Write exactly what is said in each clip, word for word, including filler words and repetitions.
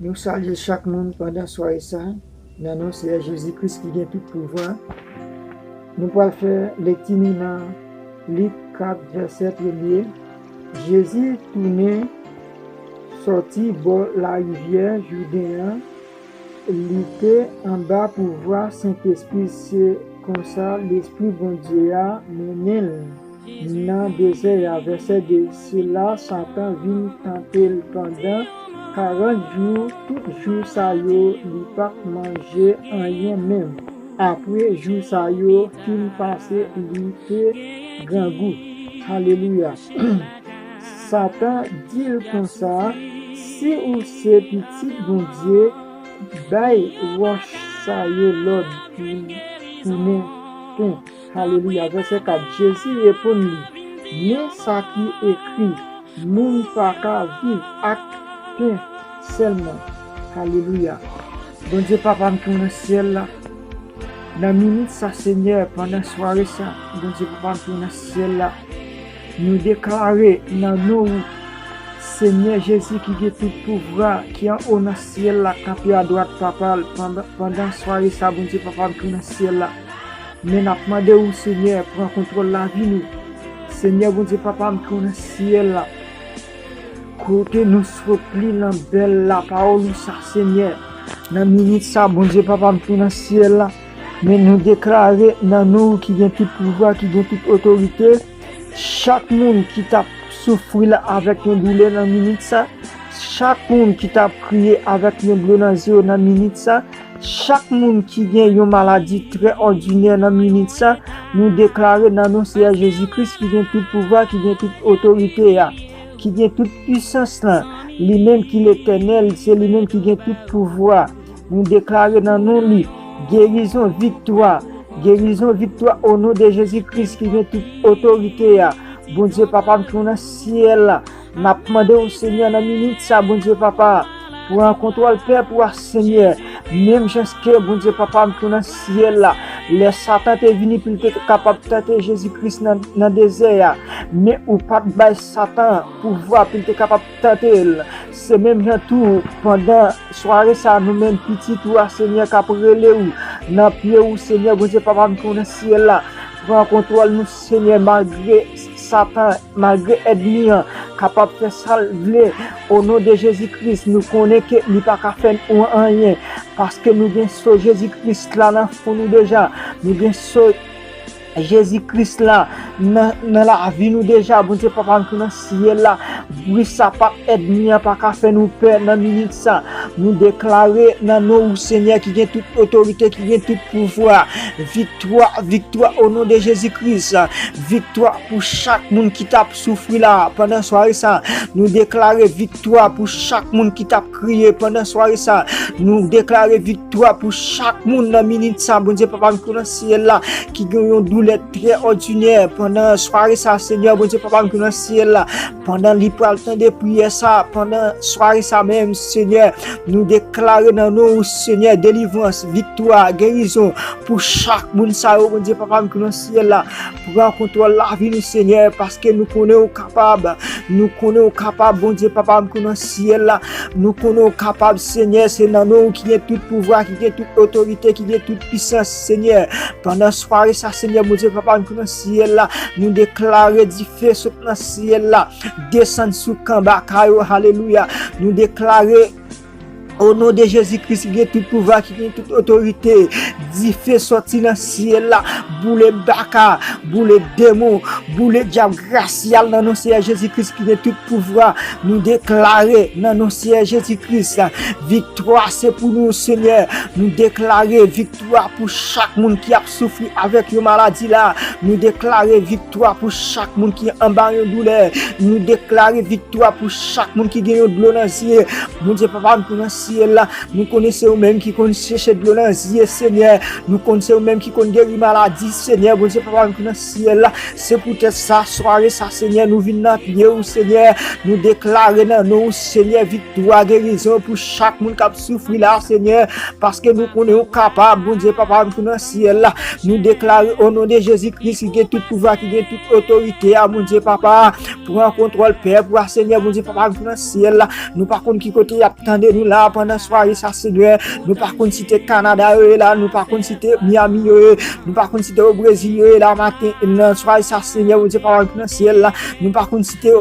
Nou salye chak moun pandan sware sa, nan non Seyè Jezi Kris ki gen tout pouvwa. Nou pral fè lekti nou nan Lik kat, vèsè premye. Jezi tounen sòti bò larivyè Jouden an, li te anba pouvwa Sentespri. Se konsa Lespri Bondye a mennen l nan dezè a. Vèsè de. Se la Satan vin tante l pandan karant jou. Tout jou sa yo, li pa t manje anyen menm. Apre jou sa yo fin pase, li te grangou. Alelouya! Satan di l konsa, "Si ou se pitit Bondye, bay wòch sa yo lòd pou tounen pen." Alelouya. Vèsè kat. Jezi reponn li, "Men sa ki ekri, 'Moun pa ka viv ak pen sèlman.'" Alelouya. Bondye Papa m ki nan syèl la, nan minit sa, Senyè, pandan sware sa, Bondye Papa m ki nan syèl la, nou deklare nan non ou, Senyè Jezi ki gen tout pouvwa, ki anwo nan syèl la, kanpe adwat Papa l, pandan, pandan sware sa, Bondye Papa m ki nan syèl la. Men n ap mande ou, Senyè, pran kontwòl lavi nou. Senyè Bondye Papa m ki nan syèl la, kote nou sot li nan bèl lapawòl ou sa, Senyè. Nan minit sa, Bondye Papa m ki nan syèl la, men nou deklare nan non ou ki gen tout pouvwa, ki gen tout otorite, chak moun ki t ap soufri la avèk yon doulè nan minit sa, chak moun ki t ap kriye avèk yon dlo nan zye yo nan minit sa, chak moun ki gen yon maladi trè òdinè nan minit sa, nou deklare nan non Seyè Jezi Kris ki gen tout pouvwa, ki gen tout otorite a, ki gen tout pisans lan, li menm ki Letènèl, se li menm ki gen tout pouvwa. Nou deklare nan non li, gerizon, viktwa, gerizon, viktwa, o non de Jezi Kris ki gen tout otorite a. Bondye Papa m ki nan syèl la, n ap mande w, Senyè, nan minit sa, Bondye Papa, pran kontwòl pèp ou a, Senyè. Menm jan ke, Bondye Papa m ki nan syèl la, lè Satan te vini pou l te kapab tante Jezi Kris nan, nan dezè a, men ou pa t bay Satan pouvwa pou l te kapab tante l. Se menm jan tou, pandan sware sa, nou menm pitit ou a, Senyè, k ap rele ou nan pye ou, Senyè, Bondye Papa m ki nan syèl la, pran kontwòl nou, Senyè, malgre Satan, malgre ènmi an kapab fè sa l vle, o non de Jezi Kris, nou konnen ke li pa ka fè nou anyen, paske nou gen san Jezi Kris la nan fon nou deja, nou gen san Jezi Kris la nan, nan lavi nou deja, Bondye Papa m ki nan syèl la, bri sapat ènmi an pa ka fè nou pè nan minit sa. Nou deklare nan non ou, Senyè, ki gen tout otorite, ki gen tout pouvwa, viktwa, viktwa o non de Jezi Kris, viktwa pou chak moun ki t ap soufri la pandan sware sa. Nou deklare viktwa pou chak moun ki t ap kriye pandan sware sa. Nou deklare viktwa pou chak moun nan minit sa, Bondye Papa m ki nan syèl la, ki gen yon doulè trè òdinè pandan sware sa, Senyè, Bondye Papa m ki nan syèl la, pandan li pral tande priyè sa, pandan sware sa menm, Senyè, nou deklare nan non ou, Senyè, delivrans, viktwa, gerizon pou chak moun sa yo, Bondye Papa m ki nan syèl la, pran kontwòl lavi nou, Senyè, paske nou konnen ou kapab. Nou konnen ou kapab, Bondye Papa m ki nan syèl la. Nou konnen ou kapab, Senyè. Se nan non ou ki gen tout pouvwa, ki gen tout otorite, ki gen tout pisans, Senyè. Pandan sware sa, Senyè, Bondye Papa m ki nan syèl la, nou deklare dife sot nan syèl la, desann sou kanba kay yo. Alelouya. Nou deklare o non de Jezi Kris ki gen tout pouvwa, ki gen tout otorite, dife sòti nan syèl la, boule baka, boule demon, boule dyab grasyal nan non Seyè Jezi Kris ki gen tout pouvwa. Nou deklare nan non Seyè Jezi Kris, viktwa se pou nou, Senyè. Nou deklare viktwa pou chak moun ki ap soufri avèk yon maladi la. Nou deklare viktwa pou chak moun ki anba yon doulè. Nou deklare viktwa pou chak moun ki gen yon dlo nan zye. Bondye Papa m ki nan syèl la, nou konnen se ou menm ki konn seche dlo nan zye, Senyè. Nou konnen se ou menm ki konn geri maladi, Senyè. Bondye Papa m ki nan syèl la, se poutèt Sa, sware sa, Senyè, nou vin nan pye w, Senyè. Nou deklare nan non w, Senyè, viktwa, gerizon pou chak moun k ap soufri la, Senyè. Paske nou konnen ou kapab, Bondye Papa m ki nan syèl la. Nou deklare o non de Jezi Kris ki gen tout pouvwa, ki gen tout otorite a, Bondye Papa. Pran kontwòl pèp ou a, Senyè, Bondye Papa m ki nan syèl la. Nou pa konn ki kote y ap tande nou la pandan sware sa, Senyè. Nou pa konn si te Kanada yo ye la, nou pa konn si te Miami yo ye, nou pa konn si te o Brezil yo ye la maten nan sware sa, Senyè, Bondye Papa m ki nan syèl la. Nou pa konn si te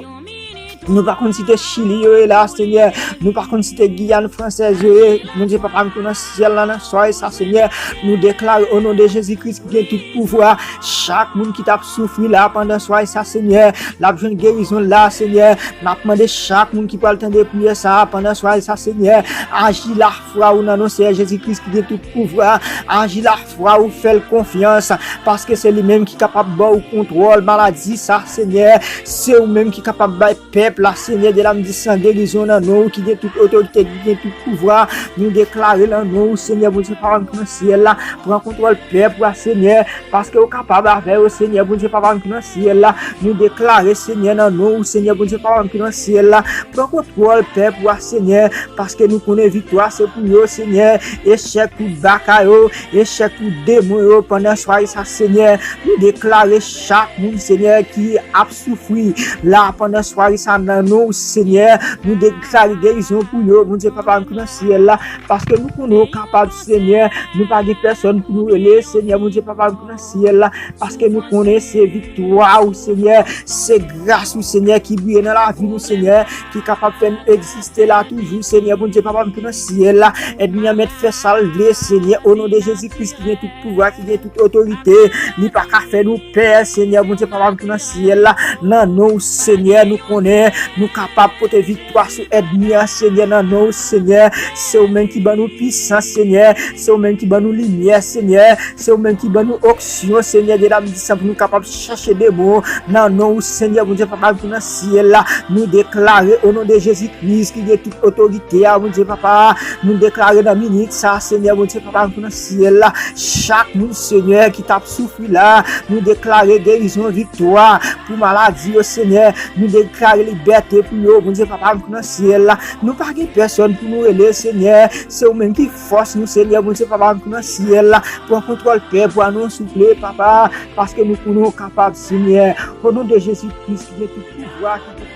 nou pa konn si te Chili yo ye la, Senyè. Nou pa konn si te Giyàn Fransèz yo ye. Bondye Papa m ki nan syèl la, nan sware sa, Senyè. Nou deklare o non de Jezi Kris ki gen tout pouvwa. Chak moun ki t ap soufri la pandan sware sa, Senyè, l ap jwenn gerizon la, Senyè. N ap mande chak moun ki pral tande priyè sa a pandan sware sa, Senyè, aji lafwa ou nan non Senyè Jezi Kris ki gen tout pouvwa. Aji lafwa ou, fè l konfyans, paske se li menm ki kapab ba w kontwòl maladi sa, Senyè. Se ou menm ki kapab bay pèp la, Senyè, de lam di san gerizon nan non ou ki gen tout otorite, ki gen tout pouvwa. Nou deklare nan non ou, Senyè, Bondye Papa m ki nan syèl la. Pran kontwòl pèp ou a, Senyè, paske ou kapab avè yo, Senyè, Bondye Papa m ki nan syèl la. Nou deklare, Senyè, nan non ou, Senyè, Bondye Papa m ki nan syèl la. Pran kontwòl pèp ou a, Senyè, paske nou konnen viktwa se pou yo, Senyè. Echèk pou baka yo, echèk pou demon yo pandan sware sa, Senyè. Nou deklare chak moun, Senyè, ki ap soufri la pandan sware sa nan non ou, Senyè. Nou deklare gerizon pou yo, Bondye Papa m ki nan syèl la, paske nou konnen ou kapab, Senyè. Nou pa gen pèsòn pou nou rele, Senyè, Bondye Papa m ki nan syèl la, paske nou konnen se viktwa ou, Senyè, se gras ou, Senyè, ki briye nan lavi nou, Senyè, ki kapab fè nou egziste la toujou, Senyè, Bondye Papa m ki nan syèl la. Ènmi an mèt fè sa l vle, Senyè, o non de Jezi Kris ki gen tout pouvwa, ki gen tout otorite, li pa ka fè nou pè, Senyè, Bondye Papa m ki nan syèl la. Nan non ou, Senyè, nou konnen nou kapab pote viktwa sou ènmi an, Senyè, nan non ou, Senyè. Se ou menm ki ban nou pisans, Senyè. Se ou menm ki ban nou limyè, Senyè. Se ou menm ki ban nou onksyon, Senyè, de lam di san pou nou kapab chache demon. Nan non ou, Senyè, Bondye Papa m ki nan syèl la, nou deklare o non de Jezi Kris ki gen tout otorite a, Bondye Papa. Nou deklare nan minit sa, Senyè, Bondye Papa m ki nan syèl la, chak moun, Senyè, ki t ap soufri la, nou deklare gerizon, viktwa pou maladi yo, Senyè. Nou deklare libète pou yo, Bondye Papa m ki nan syèl la. Nou pa gen pèsòn pou nou rele, Senyè. Se ou menm ki fòs nou, Senyè, Bondye Papa m ki nan syèl la. Pran kontwòl pèp ou a non, souple, Papa, paske nou konnen ou kapab, Senyè. O non de Jezi Kris ki gen tout pouvwa, ki gen